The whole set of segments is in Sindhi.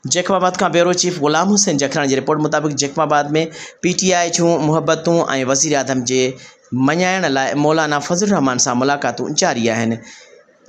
جيڪب آباد کان بيورو چيف غلام حسين جکراڻي جي رپورٽ مطابق جيڪب آباد ۾ پي ٽي آء جون محبتون ۽ وزيراعظم جي مڃائڻ لاء مولانا فضل الرحمان سان ملاقاتون جاري آهن.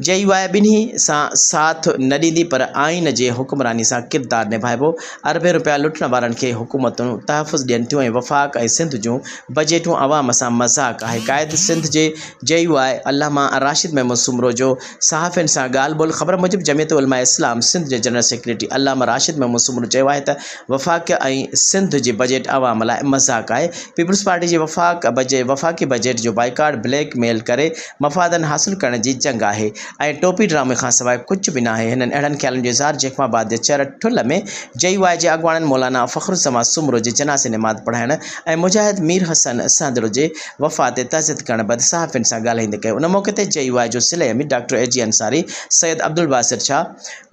جي يو آء ٻنهي سان ساٿ نه ڏيندي پر آئين جي حڪمراني سان ڪردار نڀائبو، اربين رپيا لٽڻ وارن کي حڪومتون تحفظ ڏين ٿيون ۽ وفاق ۽ سنڌ جون بجيٽون عوام سان مذاق آهي، قائد سنڌ جي جي يو آء علامه راشد محمود سومرو جو صحافين سان ڳالهه ٻولهه، خبر موجب جمعيت علماء اسلام سنڌ جي جنرل سيڪريٽري علامه راشد محمود سومرو چيو آهي ته وفاق ۽ سنڌ جي بجيٽ عوام لاء مذاق آهي، پيپلز پارٽي جي وفاق وفاقي بجيٽ جو بائيڪاٽ بليڪ ميل ڪري مفادن حاصل ڪرڻ جي جنگ آهي ۽ ٽوپي ڊرامي کانسواء ڪجهه به ناهي. هنن اهڙن خيالن جو اظهار جيڪب آباد جي شهر ٺل ۾ جي يو آء جي اڳواڻن مولانا فخرالزمان سومرو جي جنازي نماز پڙهائڻ ۽ مجاهد مير حسن سهندڙو جي وفات تي تعزيت ڪرڻ بعد صحافين سان ڳالهائيندي ڪيو. ان موقعي تي جي يو آء جو ضلعي امير ڊاڪٽر اي جي انصاري، سيد عبدالباسط شاهه،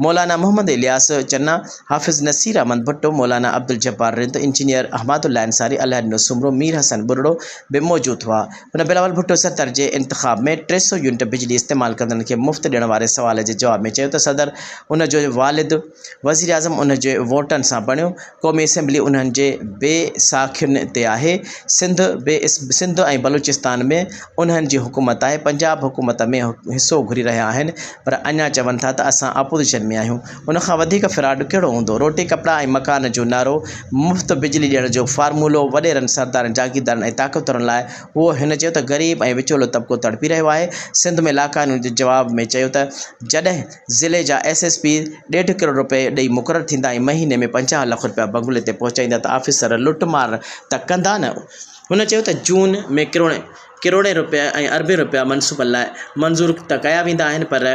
مولانا محمد الياس چنا، حافظ نصير احمد ڀٽو، مولانا عبدالجبار رند، انجنيئر حماد الله انصاري، الهڏنو سومرو، مير حسن ٻرڙو به موجود هئا. هن بلاول ڀٽو صدر جي انتخاب ۾ 300 يونٽ بجلي استعمال ڪندڙن کي مفت ڏيڻ واري سوال جي جواب ۾ چيو ته صدر ان جو والد، وزيراعظم ان جي ووٽن سان بڻيو، قومي اسيمبلي انهن جي بي ساکين تي آهي، سنڌ به سنڌ ۽ بلوچستان ۾ انهن جي حڪومت آهي، پنجاب حڪومت ۾ حصو گهري رهيا آهن پر اڃا چون ٿا ته اسان اپوزيشن ۾ آهيون، ان کان وڌيڪ فراڊ ڪهڙو هوندو؟ روٽي، ڪپڙا ۽ مڪان جو نعرو، مفت بجلي ڏيڻ جو فارمولو وڏيرن، سردارن، جاگيردارن ۽ طاقتورن لاء هو. هن چيو ته غريب ۽ وچولو طبقو تڙپي رهيو آهي. سنڌ ۾ لاقانونيت جي جواب ۾ چيو ته جڏهن ضلعي جا ايس ايس پي ڏيڍ ڪروڙ روپيه ڏئي مقرر ٿيندا ۽ مهيني ۾ 50 لک روپيا بنگلي تي پهچائيندا ته آفيسر لٽ مار ته ڪندا نه. هن چيو ته جون ۾ ڪروڙين روپيه ۽ اربين روپيا منصوبن لاء منظور ته ڪيا ويندا آهن پر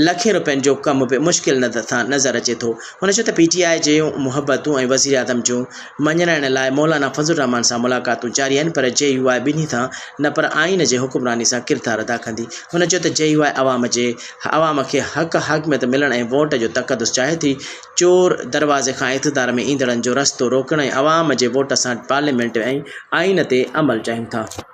لکين روپين جو ڪم به مشڪل سان نظر اچي ٿو. هن چيو ته پي ٽي آء جون محبتون ۽ وزيراعظم جون مڃرائڻ لاء مولانا فضل الرحمان سان ملاقاتون جاري آهن پر جي يو آء ٻنهي سان نه پر آئين جي حڪمراني سان ڪردار ادا ڪندي. هن چيو ته جي يو آء عوام جي عوام کي حق حاڪميت ملڻ ۽ ووٽ جو تقدس چاهي ٿي، چور دروازي کان اقتدار ۾ ايندڙن جو رستو روڪڻ ۽ عوام جي ووٽ سان پارليامينٽ ۽ آئين تي عمل چاهيون ٿا.